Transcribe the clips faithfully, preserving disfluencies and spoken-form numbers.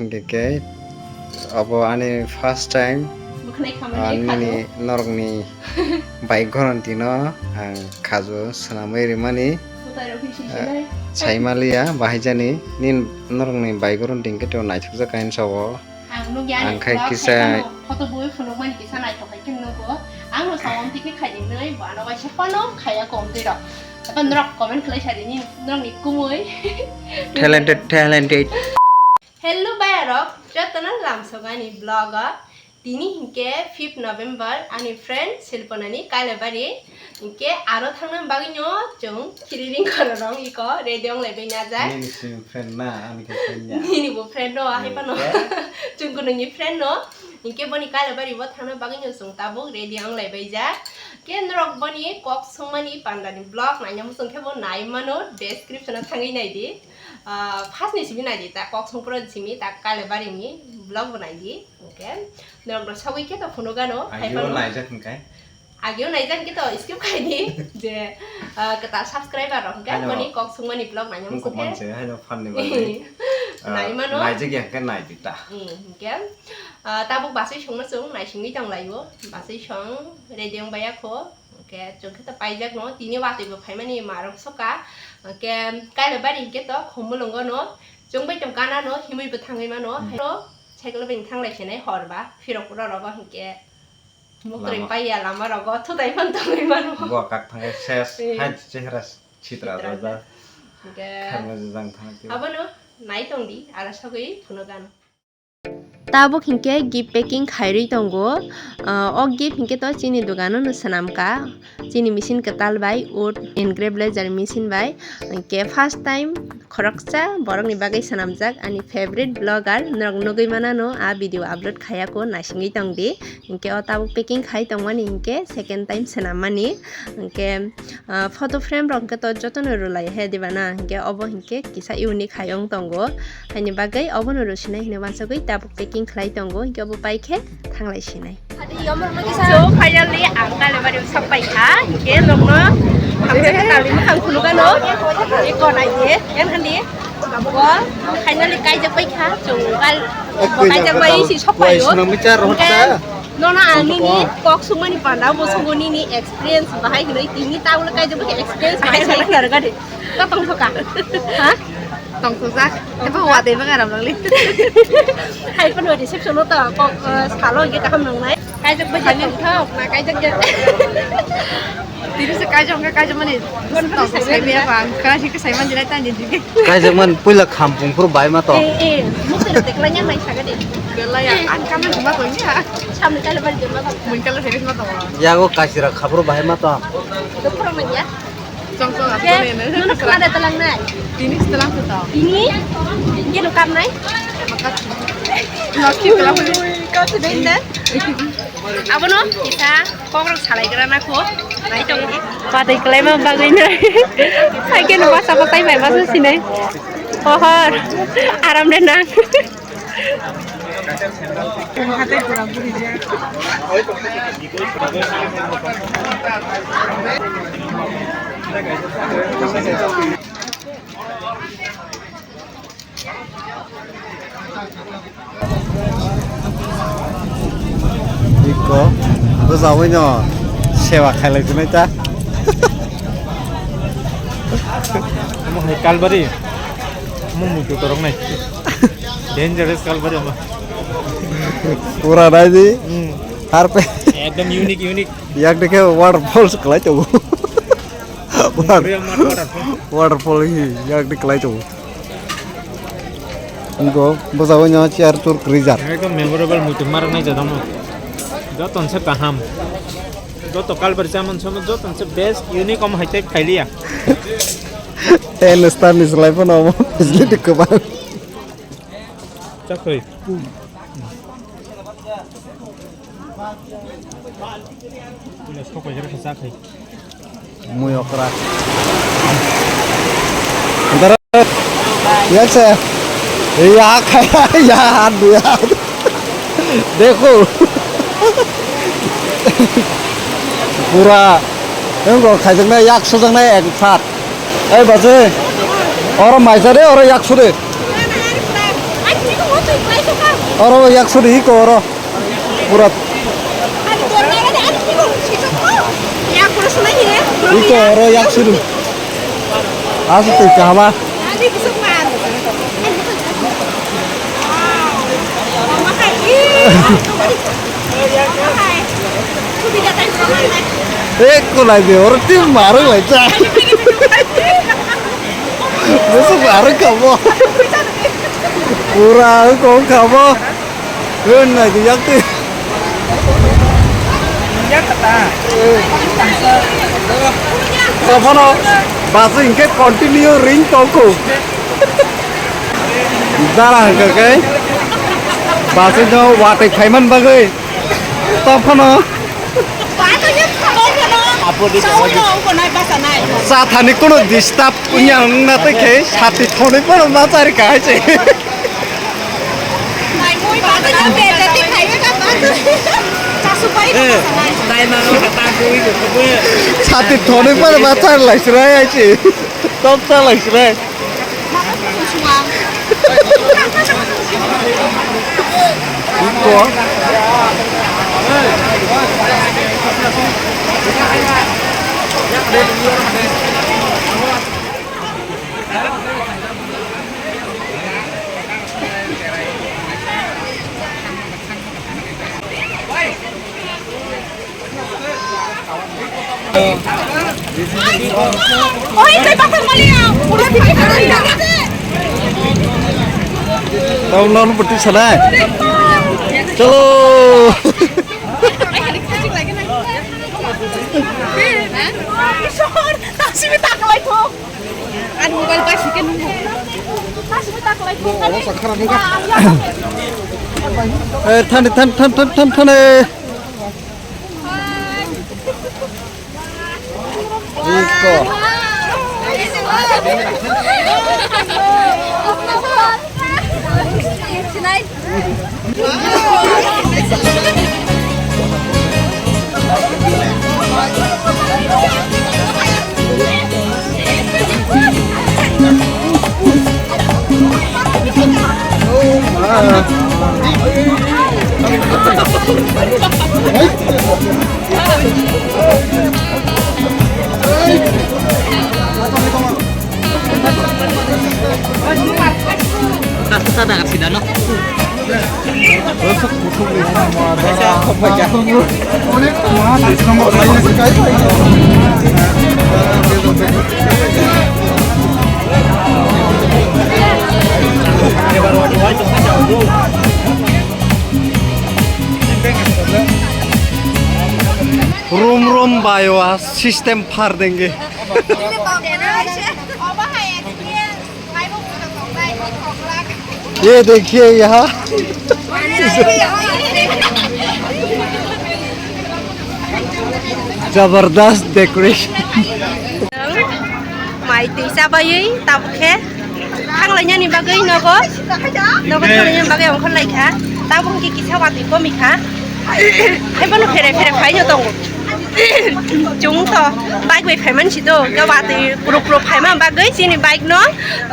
Hingke obo ani first time, Bwkhwnai khamani ah, nini khaju. Norokni bai goron tino ang khaju swnamwi rimani, Bwtairok hisi ah, sinai. Saimaliya bahai jani nin norokni bai goron tingke to naithokjak kain sao. Ang nukya ani Ang khai vlog kisa hai phano photo bui phunukmani kisa naithok hai khe nugo. Ang no sao amtwi khe khai di nai bo ano waisa phano khaya komtwi rok. Eba norok comment khlai sadi ni norokni kumui. Talented, talented. Hello bayarok, jotono lamsogani vlog o. Tini hinkhe fifth November, ani friend Silponani Kailabari hinkhe aro thangna bagwino chwng chiriring khororong iko ready wnglaibai najak. Nini si friend na, ani khe friend ya. Nini bo friend no, hai phano. Hinkhe? Chwng kunungni friend no. Hinkhe boni Kailabari bo thangna bagwino chwng tabuk ready wnglaibai jak. Khe norok boni kok songmani pandani vlog naina muchung khe bo nai mano, description o thangwi nai di. Ah, first ni simi nai di, ta kok songpro simi, ta Kailabari ni vlog bo nai di. Hinkhe norok no sogwi khe to phunukgano, hai Ageo phano. Naijak hinkhe? Ageo naijak hinkhe to skip khai di, je, ah, kwtal subscriber rok hinkhe Haino boni kok songmani vlog naina muchung khe. Wngkok manse, haino fan ni bagwi. Ah, nai mano. Naijak ya hinkhe nai di ta. Hmm, hinkhe, ah, tabuk basai songno chwng naisingwi tong laio, basai song ready wng baiya kho. Hinkhe chwng khe to paijak no, tini watwi bo phaimani marok soka. Hinkhe Kailabari hinkhe to Khumulwngo no, chwng bai tong kana no, himwi bo thangwi mano. Hmm. Haino cycle bai thang lai sinai hor ba, phirok rw rogo hinkhe. Muktwi Lama. Paiya lama rogo, thutai phan tongwi mano. Bo kak thangwi ses, Eh. Hai chehra sitra Sitra. Jaja. Hinkhe Kharma jajang thang tio. Abono nai tong di, aro sogwi phunukgano. Tabuk hinkhe gift packing khairwi tongo. Ah, o gift hinkhe to chini dogano no swnamkha. Chini machine kwtal bai, wood engrave laser machine bai. Hinkhe first time khoroksa borokni bagwi swnamjak ani favorite vlogger. Norok nugwi manano, a video upload khaiya kho, naisingwi tong di. Hinkhe o tabuk packing khai tongmani hinkhe second time swnammani. Hinkhe Ah, photo frame rok hwnkhe to jotono rwlai he diba na, hinkhe obo hinkhe kisa unique hai wng tongo, haini bagwi obono rwsinai hinwi wansugwi tabuk packing khlai tongo, hinkhe obo pai khe thanglai sinai. So, finally ang Kailabari sok pai kha, hinkhe nokno hamjak khe talwi mwkhang phunukgano, eko nai di, yan hani, bo finally kaijak pai kha, chwng kal-, bo kaijak bai si sok pai o. Hinkhe nono ang nini kok sukmani panda bo sugo nini experience bahai hinwi tini ta ulo kaijak bai experience bahai sai khna rwgadi. Ta tongthoka. Ha? Tongthokjak. Eba watwi bwkha ramlangli. Hai phano reception o ta kok, eh, salo hwnkhe kaham nangnai. Kaijak bai tongthok na kaijak ja. Tini se kaijak hwnkhe kaijak mani. Tongthok sai biya ba ang kha hwnkhe sai man jilai tani jige. Kaijak man puila khampung phuru bai ma to. Eh, eh, mukti rok teklai yang nai saga de. Belai ya, ang kaman juma to ya. Samni kala bari juma to. Mun kala series ma to. Yago kasira khaphuru bahai ma to. Doktor man ya. Chong chong. Ke, nunu khna de talang nai. Tini talang to. Tini, ye no kam nai. Makat. Noski talang. Kau sudah ini. Abono kisa kokrok salai gra na kho. Nai tong di. Patai klai ma bagwi nai. Hai ke no basa patai bai basa sinai. Pohor. Aram de nang. Iko, bwsawino sewa khailai tonwi ta. Omo hai Kalbari, omo muitu torok nai. Dangerous Kalbari omo. Pura nai di. Hmm. Harpe. Ekdom unique, unique. Yak dekhe waterfalls khlai tongo. Real mud waterfall. Waterfall hi yak de khlai tongo. Ingo bwsao no chair tur kwrwi jak. Ekdom memorable muitu marak nai jadamo. Joton se kaham. Joto Kalbari chamon somo joton se best unique om hai type khailiya. Ten star ni slai phano omo facility kwbang. Chakri. Mui okra. Antara. Yak se. Yak, yak, yak. Dekho. Pura. Engko khaijaknai, yak sojaknai ek sat. Ei bachai. Oro maisa de, oro yak sode. Oro yak suri iko oro. Pura. Iko oro yak suri. Asuk twi kahama. Eko lai de oro tim marung lai cha. Musu marung kamo. Pura kong kamo. Hwn nai di yak twi. Yak ta. Sophano bus hingke continue ring tongkho. Dara hingke ke bus no watwi phaiman bagwi. Sophano. Sathani kono disturb wngya wngna tei khe sati thonwi phano ma chari kahai se. Sati thonwi phano ma chari lai sirai ai se. Top sa lai sirai. Tau non beti sana. Chalo. Ani mobile bai sike nung. Eh, thani, than, than, than, than, than, eh. Iko. Rum rum bayo a system phar denge. ये देखिए यहाँ। जबरदस्त decoration. Mai twi chabaiwi tabuk khe thanglainani bagwi nogo, nogo thanglainani bagwi ongkhor laikha. Tabuk hwnkhe kisa watwi komikha. Haiphano phere phere phaino tongo. Chwng to bike bai phaimani si do, hwnkhe watwi kuro kuro phaima bagwi chini bike no,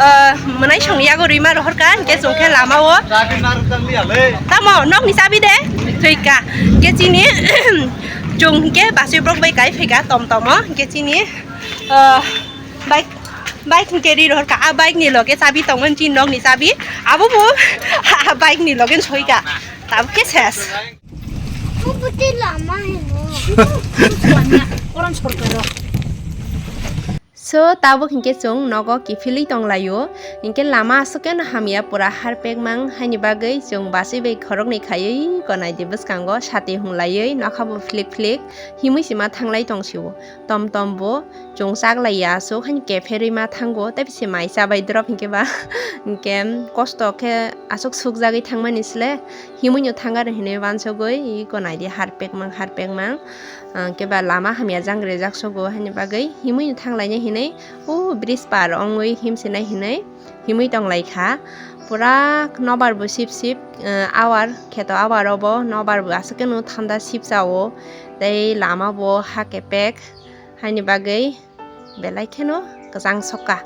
ah, mwnai songni yago rwima rohorkha, hwnkhe chwng khe lama o. Tamo nokni chabi de thwika. Hwnkhe chini chwng hwnkhe bachwi borok bai kai phaika tom tomo, hwnkhe chini, ah, bike, bike hwnkhe ri rohorkha. A bike ni loge chabi tongmani chini nokni chabi. Abo bo a bike ni loge soika. Tabuk khe ses. Oran sorkar o. So, tabuk hinkhe chwng nogo kiphilwi tonglaio. Hinkhe lama aswk khe no hamya, pura harpek mang, haini bagwi chwng bachwi bai khoroknwi khaiwi konai di bwskango sati hunglaiwi nokha bo phlik phlik himwi sima thanglai tongsio. Tom tom bo chwng chaklaiya aswk haini kepherwi ma thango, tei bisi mai chabai drop hinkhe ba hinkhe kosto khe aswk sukjagwi thangmani sle. Himwi no thang aro hinwi wansugwi iko naidi harpek mang harpek mang, ah, keba lama hamya jang rejak sugo haini bagwi himwi no thang lainai hinwi o bridge par ongwi himsinai hinwi himwi tong lai kha. Pura nobar bo sip sip, ah, awar kheto awar obo nobar bo aswk khe no thanda sip cha o tei lama bo ha kepek haini bagwi belai kheno kwchang sokha.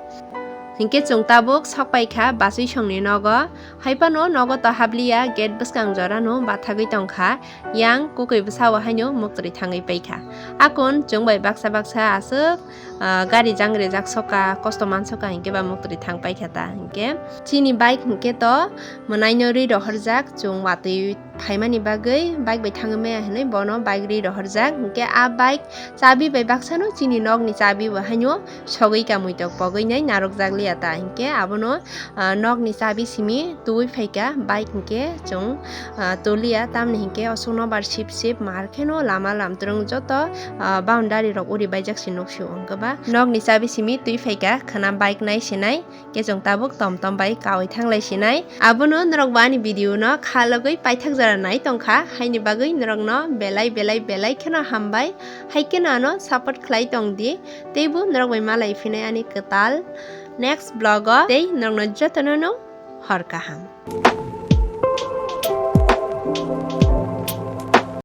Hinkhe chwng tabuk sok paikha bachwi songni nogo. Haiphano nogo to habliya, gate bwskang jorano bathagwi tongkha. Yang kwkwi bwsao haino muktwi thangwi paikha. Akon chwng bai baksa baksa aswk, ah, gari jang rijak soka, kosto man soka hinkhe ba muktwi thang paikha ta hinkhe. Chini bike hinkhe to mwnaino rwi rohorjak, chwng watwi phaimani bagwi bike bai thangwi maya hinwi bono bike rwi rohorjak. Hinkhe a bike chabi bai baksano chini nokni chabi bo haino sogwi kamui tok pogwi nai narwkjak liya ta hinkhe abono, ah, nokni chabi simi tubui phaikha bike hinkhe chwng, ah, toliya tamni hinkhe osokno bar sip sip mar kheno lama lamtrwng joto, ah, boundary rok uri baijak se nuksio hinkhe ba nokni chabi simi twi phaikha khwna bike nai se nai. Khe chwng tabuk tom tom bai kaui thanglai sinai. Abono norok bo ani video no kha logwi paithak jora nai tongkha, haini bagwi norok no belai belai belai kheno hambai, hai kheno ano support khlai tong di, teibo norok bai malai phinai ani kwtal next vlog o, tei norok no jotono no hor kaham.